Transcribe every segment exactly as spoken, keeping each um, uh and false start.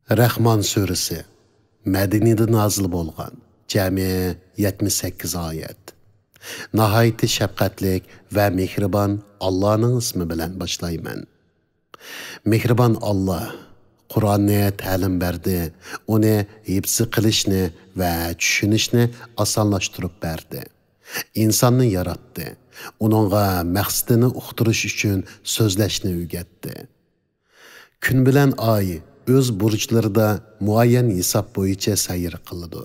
رەھمان سۈرىسى. مەدىنىدە نازىل بولغان. جەمئىي يەتمىش سەككىز ئايەت. ناھايىتى شەپقەتلىك ۋە مېھرىبان ئاللانىڭ ئىسمى بىلەن باشلايمەن. مېھرىبان ئاللا قۇرئاننى تەلىم بەردى، ئۇنى ھىپزى قىلىشنى ۋە چۈشىنىشنى ئاسانلاشتۇرۇپ بەردى. ئىنساننى ياراتتى، ئۇنىڭغا مەقسىتىنى ئۇقتۇرۇش ئۈچۈن سۆزلەشنى ئۆگەتتى. كۈن بىلەن ئاي ئۆز بۇرۇچلىرىدا مۇئەييەن ھېساب بويىچە سەير قىلىدۇ.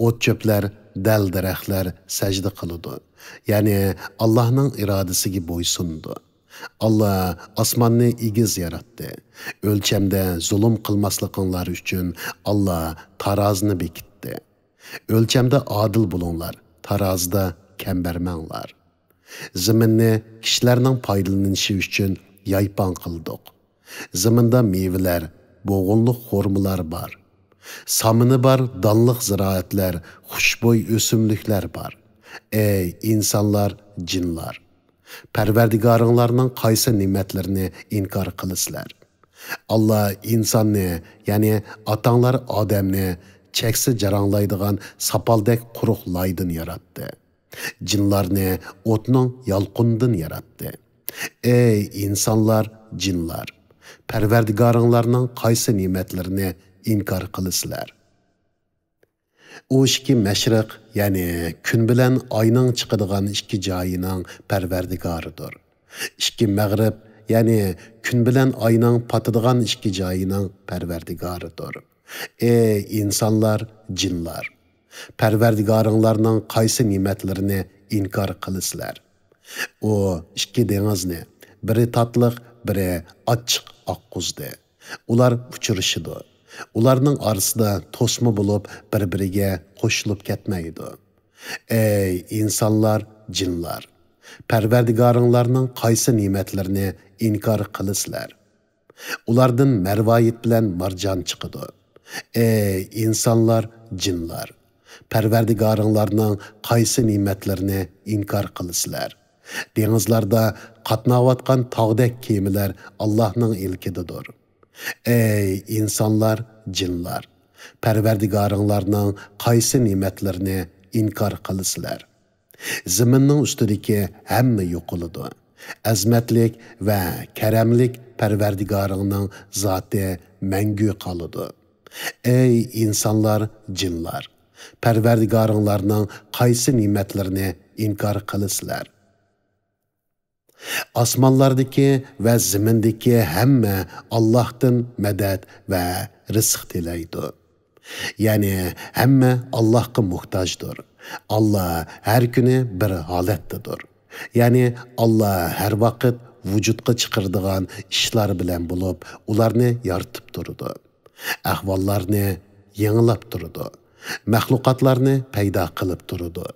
ئوت-چۆپلەر، دەل-دەرەخلەر سەجدە قىلىدۇ، يەنى ئاللاھنىڭ ئىرادىسىگە بويسۇنىدۇ. ئاللا ئاسماننى ئېگىز ياراتتى. ئۆلچەمدە زۇلۇم قىلماسلىقىڭلار ئۈچۈن ئاللا تارازىنى بېكىتتى. ئۆلچەمدە ئادىل بولۇڭلار، تارازىدا كەم بەرمەڭلار. زېمىننى كىشىلەرنىڭ پايدىلىنىشى ئۈچۈن يايپاڭ قىلدۇق. زېمىندا مېۋىلەر، بوغۇملۇق خورمىلار بار. سامىنى بار دانلىق زىرائەتلەر، خۇشبۇي ئۆسۈملۈكلەر بار. ئەي ئىنسانلار، جىنلار! پەرۋەردىگارىڭلارنىڭ قايسى نېمەتلىرىنى ئىنكار قىلىسىلەر؟ ئاللا ئىنساننى، يەنى ئاتاڭلار ئادەمنى چەكسە جاراڭلايدىغان ساپالدەك قۇرۇق لايدىن ياراتتى. جىنلارنى ئوتنىڭ يالقۇنىدىن ياراتتى. ئەي ئىنسانلار، جىنلار! پەرۋەردىگارىڭلارنىڭ قايسى نېمەتلىرىنى ئىنكار قىلىسىلەر؟ ئۇ ئىككى مەشرىق، يەنى كۈن بىلەن ئاينىڭ چىقىدىغان ئىككى جايىنىڭ پەرۋەردىگارىدۇر. ئىككى مەغرىب، يەنى كۈن بىلەن ئاينىڭ پاتىدىغان ئىككى جايىنىڭ پەرۋەردىگارىدۇر. ئەي ئىنسانلار، جىنلار! پەرۋەردىگارىڭلارنىڭ قايسى نېمەتلىرىنى ئىنكار قىلىسىلەر؟ ئۇ ئىككى دېڭىزنى، بىرى تاتلىق، بىرى ئاچچىق ئاققۇزدى. ئۇلار ئۇچرىشىدۇ. ئۇلارنىڭ ئارىسىدا توسما بولۇپ، بىر-بىرىگە قوشۇلۇپ كەتمەيدۇ. ئەي ئىنسانلار، جىنلار! پەرۋەردىگارىڭلارنىڭ قايسى نېمەتلىرىنى ئىنكار قىلىسىلەر؟ ئۇلاردىن مەرۋايىت بىلەن مارجان چىقىدۇ. ئەي ئىنسانلار، جىنلار! پەرۋەردىگارىڭلارنىڭ قايسى نېمەتلىرىنى ئىنكار قىلىسىلەر؟ دېڭىزلاردا قاتناۋاتقان تاغدەك كېمىلەر ئاللاھنىڭ ئىلكىدىدۇر. ئەي ئىنسانلار، جىنلار! پەرۋەردىگارىڭلارنىڭ قايسى نېمەتلىرىنى ئىنكار قىلىسىلەر؟ زېمىننىڭ ئۈستىدىكى ھەممە يوقىلىدۇ. ئەزىمەتلىك ۋە كەرەملىك پەرۋەردىگارىڭنىڭ زاتى مەڭگۈ قالىدۇ. ئەي ئىنسانلار، جىنلار! پەرۋەردىگارىڭلارنىڭ قايسى نېمەتلىرىنى ئىنكار قىلىسىلەر؟ ئاسمانلاردىكى ۋە زېمىندىكى ھەممە ئاللاھتىن مەدەت ۋە رىزىق تىلەيدۇ. يەنى ھەممە ئاللاھقا موھتاجدۇر. ئاللا ھەر كۈنى بىر ھالەتتىدۇر. يەنى ئاللا ھەر ۋاقىت ۋۇجۇدقا چىقىرىدىغان ئىشلار بىلەن بولۇپ، ئۇلارنى يارىتىپ تۇرىدۇ. ئەھۋاللارنى يېڭىلاپ تۇرىدۇ. مەخلۇقاتلارنى پەيدا قىلىپ تۇرىدۇ.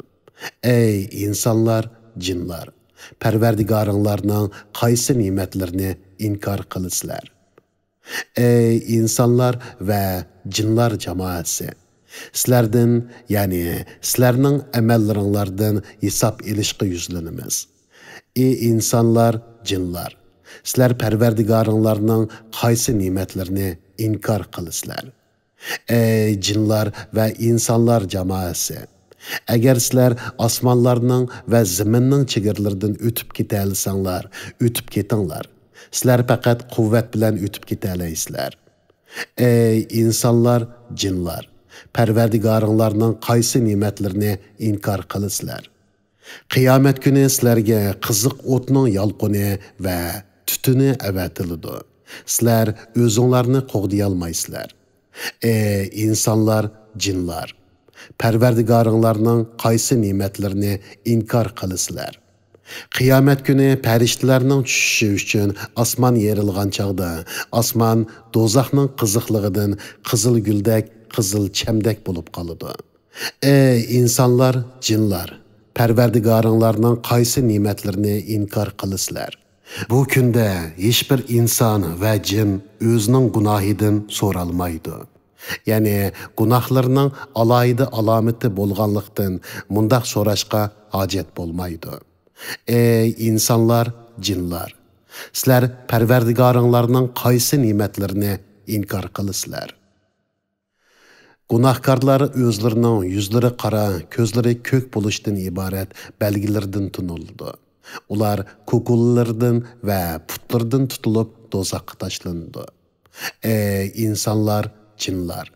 ئەي ئىنسانلار، جىنلار! پەرۋەردىگارىڭلارنىڭ قايسى نېمەتلىرىنى ئىنكار قىلىسىلەر؟ ئەي ئىنسانلار ۋە جىنلار جامائەسى! سىلەردىن، يەنى سىلەرنىڭ ئەمەللىرىڭلاردىن ھېساب ئېلىشقا يۈزلىنىمىز. ئى ئىنسانلار، جىنلار! سىلەر پەرۋەردىگارىڭلارنىڭ قايسى نېمەتلىرىنى ئىنكار قىلىسىلەر؟ ئەي جىنلار ۋە ئىنسانلار جامائەسى! ئەگەر سىلەر ئاسمانلارنىڭ ۋە زېمىننىڭ چېگرىلىرىدىن ئۆتۈپ كېتەلىسەڭلار، ئۆتۈپ كېتىڭلار. سىلەر پەقەت قۇۋۋەت بىلەن ئۆتۈپ كېتەلەيسىلەر. ئەي ئىنسانلار، جىنلار! پەرۋەردىگارىڭلارنىڭ قايسى نېمەتلىرىنى ئىنكار قىلىسىلەر؟ قىيامەت كۈنى سىلەرگە قىزىق ئوتنىڭ يالقۇنى ۋە تۈتۈنى ئەۋەتىلىدۇ. سىلەر ئۆزۈڭلارنى قوغدىيالمايسىلەر. ئەي ئىنسانلار، جىنلار! پەرۋەردىگارىڭلارنىڭ قايسى نېمەتلىرىنى ئىنكار قىلىسىلەر؟ قىيامەت كۈنى پەرىشتىلەرنىڭ چۈشۈشى ئۈچۈن ئاسمان يېرىلغان چاغدا، ئاسمان دوزاخنىڭ قىزىقلىقىدىن قىزىل گۈلدەك، قىزىل چەمدەك بولۇپ قالىدۇ. ئەي ئىنسانلار، جىنلار! پەرۋەردىگارىڭلارنىڭ قايسى نېمەتلىرىنى ئىنكار قىلىسىلەر؟ بۇ كۈندە ھېچبىر ئىنسان ۋە جىن ئۆزىنىڭ گۇناھىدىن سورالمايدۇ. يەنى گۇناھلىرىنىڭ ئالاھىدە ئالامىتى بولغانلىقتىن، مۇنداق سوراشقا ھاجەت بولمايدۇ. ئەي ئىنسانلار، جىنلار! سىلەر پەرۋەردىگارىڭلارنىڭ قايسى نېمەتلىرىنى ئىنكار قىلىسىلەر. گۇناھكارلار ئۆزلىرىنىڭ يۈزلىرى قارا، كۆزلىرى كۆك بولۇشتىن ئىبارەت بەلگىلىرىدىن تونۇلىدۇ. ئۇلار كوكۇلىلىرىدىن ۋە پۇتلىرىدىن تۇتۇلۇپ دوزاخقا تاشلىنىدۇ. ئەي ئىنسانلار، جىنلار!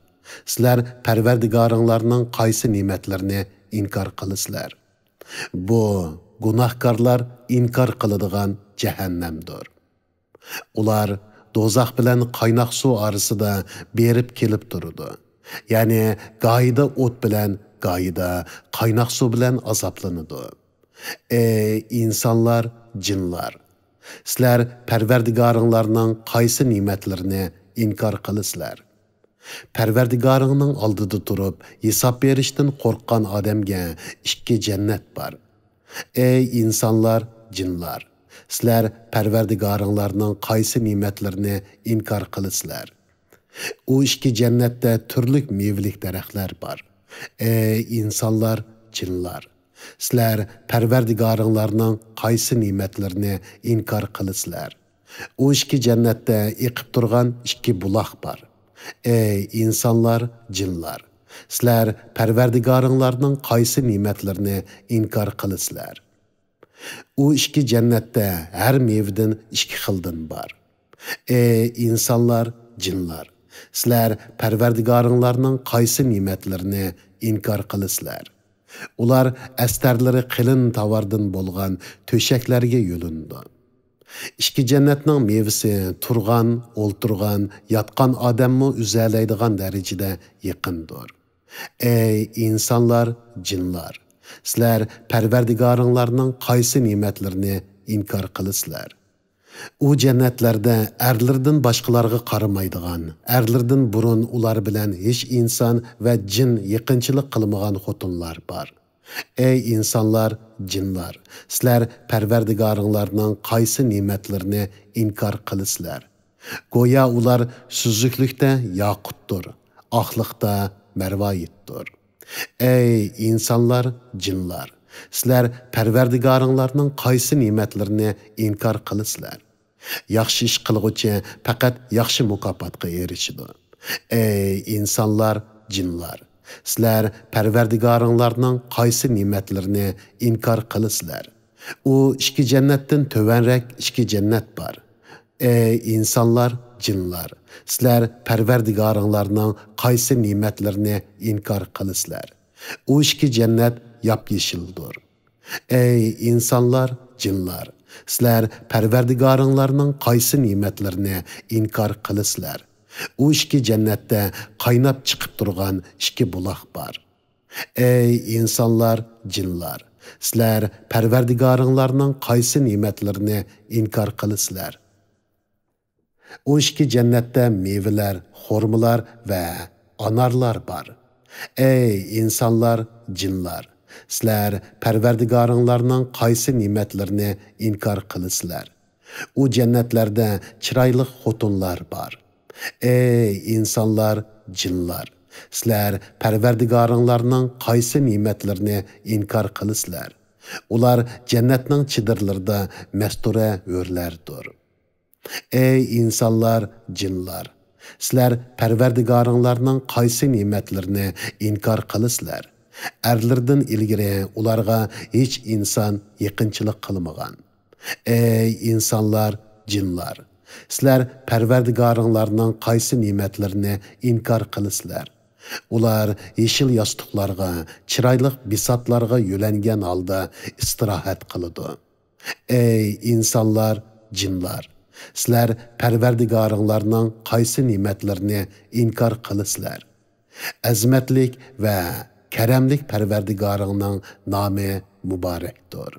سىلەر پەرۋەردىگارىڭلارنىڭ قايسى نېمەتلىرىنى ئىنكار قىلىسىلەر؟ بۇ گۇناھكارلار ئىنكار قىلىدىغان جەھەننەمدۇر. ئۇلار دوزاخ بىلەن قايناق سۇ ئارىسىدا بېرىپ كېلىپ تۇرىدۇ. يەنى گاھىدا ئوت بىلەن، گاھىدا قايناق سۇ بىلەن ئازابلىنىدۇ. ئەي ئىنسانلار، جىنلار! سىلەر پەرۋەردىگارىڭلارنىڭ قايسى نېمەتلىرىنى ئىنكار قىلىسىلەر؟ پەرۋەردىگارىڭنىڭ ئالدىدا تۇرۇپ ھېساب بېرىشتىن قورققان ئادەمگە ئىككى جەننەت بار. ئەي ئىنسانلار، جىنلار! سىلەر پەرۋەردىگارىڭلارنىڭ قايسى نېمەتلىرىنى ئىنكار قىلىسىلەر؟ ئۇ ئىككى جەننەتتە تۈرلۈك مېۋىلىك دەرەخلەر بار. ئەي ئىنسانلار، جىنلار! سىلەر پەرۋەردىگارىڭلارنىڭ قايسى نېمەتلىرىنى ئىنكار قىلىسىلەر؟ ئۇ ئىككى جەننەتتە ئېقىپ تۇرغان ئىككى بۇلاق بار. ئەي ئىنسانلار، جىنلار! سىلەر پەرۋەردىگارىڭلارنىڭ قايسى نېمەتلىرىنى ئىنكار قىلىسىلەر؟ ئۇ ئىككى جەننەتتە ھەر مېۋىدىن ئىككى خىلدىن بار. ئەي ئىنسانلار، جىنلار! سىلەر پەرۋەردىگارىڭلارنىڭ قايسى نېمەتلىرىنى ئىنكار قىلىسىلەر؟ ئۇلار ئەستەرلىرى قېلىن تاۋاردىن بولغان تۆشەكلەرگە يۆلىنىدۇ. ئىككى جەننەتنىڭ مېۋىسى تۇرغان، ئولتۇرغان، ياتقان ئادەممۇ ئۈزەلەيدىغان دەرىجىدە يېقىندۇر. ئەي ئىنسانلار، جىنلار! سىلەر پەرۋەردىگارىڭلارنىڭ قايسى نېمەتلىرىنى ئىنكار قىلىسىلەر؟ ئۇ جەننەتلەردە ئەرلىرىدىن باشقىلارغا قارىمايدىغان، ئەرلىرىدىن بۇرۇن ئۇلار بىلەن ھېچ ئىنسان ۋە جىن يېقىنچىلىق قىلمىغان خوتۇنلار بار. ئەي ئىنسانلار، جىنلار! سىلەر پەرۋەردىگارىڭلارنىڭ قايسى نېمەتلىرىنى ئىنكار قىلىسىلەر؟ گويا ئۇلار سۈزۈكلۈكتە ياقۇتتۇر، ئاقلىقتا مەرۋايىتتۇر. ئەي ئىنسانلار، جىنلار! سىلەر پەرۋەردىگارىڭلارنىڭ قايسى نېمەتلىرىنى ئىنكار قىلىسىلەر؟ ياخشى ئىش قىلغۇچى پەقەت ياخشى مۇكاپاتقا ئېرىشىدۇ. ئەي ئىنسانلار، جىنلار! سىلەر پەرۋەردىگارىڭلارنىڭ قايسى نېمەتلىرىنى ئىنكار قىلىسىلەر؟ ئۇ ئىككى جەننەتتىن تۆۋەنرەك ئىككى جەننەت بار. ئەي ئىنسانلار، جىنلار! سىلەر پەرۋەردىگارىڭلارنىڭ قايسى نېمەتلىرىنى ئىنكار قىلىسىلەر؟ ئۇ ئىككى جەننەت ياپيېشىلدۇر. ئەي ئىنسانلار، جىنلار! سىلەر پەرۋەردىگارىڭلارنىڭ قايسى نېمەتلىرىنى ئىنكار قىلىسىلەر؟ ئۇ ئىككى جەننەتتە قايناپ چىقىپ تۇرغان ئىككى بۇلاق بار. ئەي ئىنسانلار، جىنلار! سىلەر پەرۋەردىگارىڭلارنىڭ قايسى نېمەتلىرىنى ئىنكار قىلىسىلەر؟ ئۇ ئىككى جەننەتتە مېۋىلەر، خورمىلار ۋە ئانارلار بار. ئەي ئىنسانلار، جىنلار! سىلەر پەرۋەردىگارىڭلارنىڭ قايسى نېمەتلىرىنى ئىنكار قىلىسىلەر؟ ئۇ جەننەتلەردە چىرايلىق خوتۇنلار بار. ئەي ئىنسانلار، جىنلار! سىلەر پەرۋەردىگارىڭلارنىڭ قايسى نېمەتلىرىنى ئىنكار قىلىسىلەر؟ ئۇلار جەننەتنىڭ چېدىرلىرىدا مەستۇرە ھۆرلەردۇر. ئەي ئىنسانلار، جىنلار! سىلەر پەرۋەردىگارىڭلارنىڭ قايسى نېمەتلىرىنى ئىنكار قىلىسىلەر؟ ئەرلىرىدىن ئىلگىرى ئۇلارغا ھېچ ئىنسان يېقىنچىلىق قىلمىغان. ئەي ئىنسانلار، جىنلار! سىلەر پەرۋەردىگارىڭلارنىڭ قايسى نېمەتلىرىنى ئىنكار قىلىسىلەر؟ ئۇلار يېشىل ياستۇقلارغا، چىرايلىق بىساتلارغا يۆلەنگەن ھالدا ئىستىراھەت قىلىدۇ. ئەي ئىنسانلار، جىنلار! سىلەر پەرۋەردىگارىڭلارنىڭ قايسى نېمەتلىرىنى ئىنكار قىلىسىلەر؟ ئەزىمەتلىك ۋە كەرەملىك پەرۋەردىگارىڭنىڭ نامى مۇبارەكتۇر.